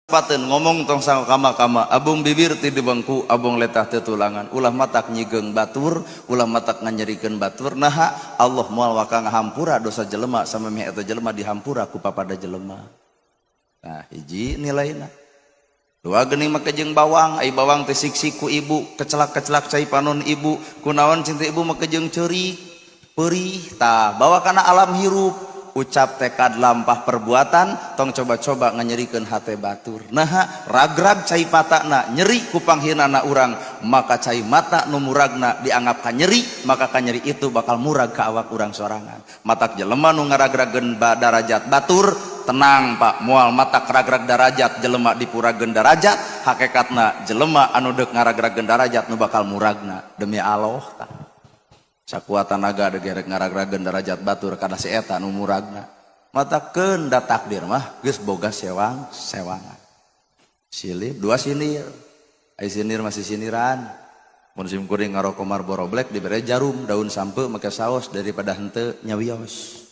Paten ngomong tong kama-kama, abong bibir ti dibengku, abong letah tetulangan, ulah matak nyigeng batur, ulah matak nganyerikeun batur. Naha? Allah moal waka ngahampura dosa jelema samemeh eta jelema dihampura ku papada jelema. Nah, hiji nilaina. Dua, geuning make jeung bawang. Ai bawang teh siksik ku ibu, kecelak-kecelak cai panon ibu. Kunaon cinta ibu make jeung ceurik perih? Tah, bawa kana alam hirup, ucap, tekad, lampah, perbuatan, tong coba-coba nganyerikeun hate batur. Nah, ragrag cai patana nyeri ku panghinana urang, maka cai mata nu muragna dianggap kanyeri, maka kanyeri itu bakal murag ka awak urang sorangan. Matak jelema nu ngaragrageun darajat batur, tenang, Pak, moal matak ragrag darajat. Jelema dipurageun darajat, hakikatna jelema anu deuk ngaragrageun darajat nu bakal muragna, demi Allah. Tah, sakuat tanaga degerek ngaragrageun darajat batur, kada si eta nu muragna. Matakeun da takdir mah geus boga sewang sewangan. Silip dua, sinir. Ai sinir masih siniran. Mun sim kuring ngaroko Marlboro Black, dibere jarum daun sampe make saos, daripada henteu nyawios.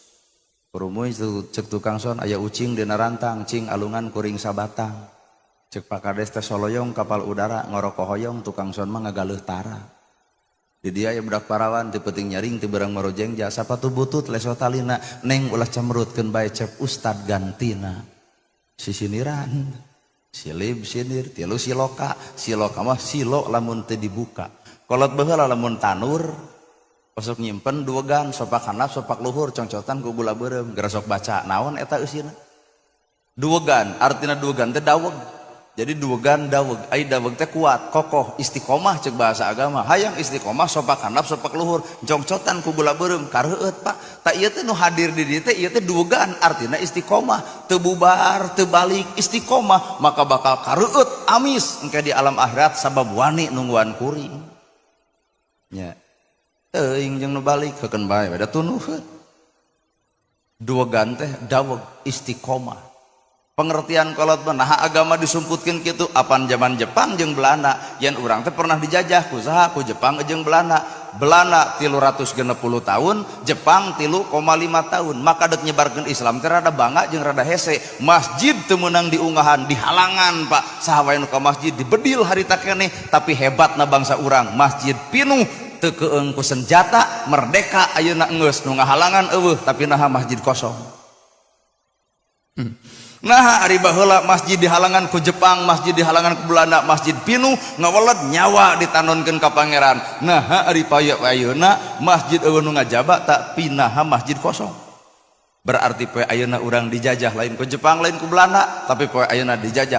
Kurumuy cek tukang son, aya ucing dina rantang, cing alungan kuring sabatang. Cek Pak Kades teh soloyong kapal udara, ngoroko hoyong, tukang son mah ngagaleuh tara. Di dia ya budak parawan, ti penting nyaring, ti berang marojeng jasa, sapatu butut leso talina, neng ulah cemberutkeun bae, cep ustad gantina. Sisiniran. Silib sinir. Tilu, siloka. Siloka mah silo lamun teu dibuka. Kolot baheula lamun tanur osok nyimpen duegan, sopak handap sopak luhur, congcotan ku gula beureum, geura sok baca naon eta eusina. Duegan artina, duegan teh daweg. Jadi duegan, daweg. Ai daweg teh kuat, kokoh, istiqomah cek bahasa agama. Hayang istiqomah, sopak handap sopak luhur, congcotan ku gula beureum, kareueut, Pak. Tak ieu teh nu hadir di dieu teh, ieu teh duegan, artina istiqomah, teu bubar teu balik, istiqomah, maka bakal kareueut amis engke di alam akhirat sabab wani nungguan kuring nya. Teuing jeung nu balik, heukeun bae da tunuheun. Duegan teh daweg, istiqomah. Pengertian kolot mah. Nah, agama disumputkeun kitu, apan zaman Jepang jeung Belanda, yen urang teh pernah dijajah ku saha? Ku Jepang jeung Belanda. Belanda 360 tahun, Jepang 3,5 tahun. Maka dek nyebarkeun Islam teh rada bangga jeung rada hese. Masjid teu meunang diunggahan, dihalangan, Pak. Saha wae nu ka masjid dibedil harita keneh. Tapi hebatna bangsa urang, masjid pinuh, teu keung ku senjata, merdeka ayeuna geus, nu ngahalangan eueuh, tapi naha masjid kosong? Nah, ari baheula masjid dihalangan ku Jepang, masjid dihalangan ku Belanda, masjid pinuh, ngaweled nyawa ditanonkeun ka pangeran. Nah, ari paya ayeuna masjid eueuh nu ngajaba, tak pinaha masjid kosong? Berarti poe ayeuna urang dijajah lain ku Jepang, lain ku Belanda, tapi poe ayeuna dijajah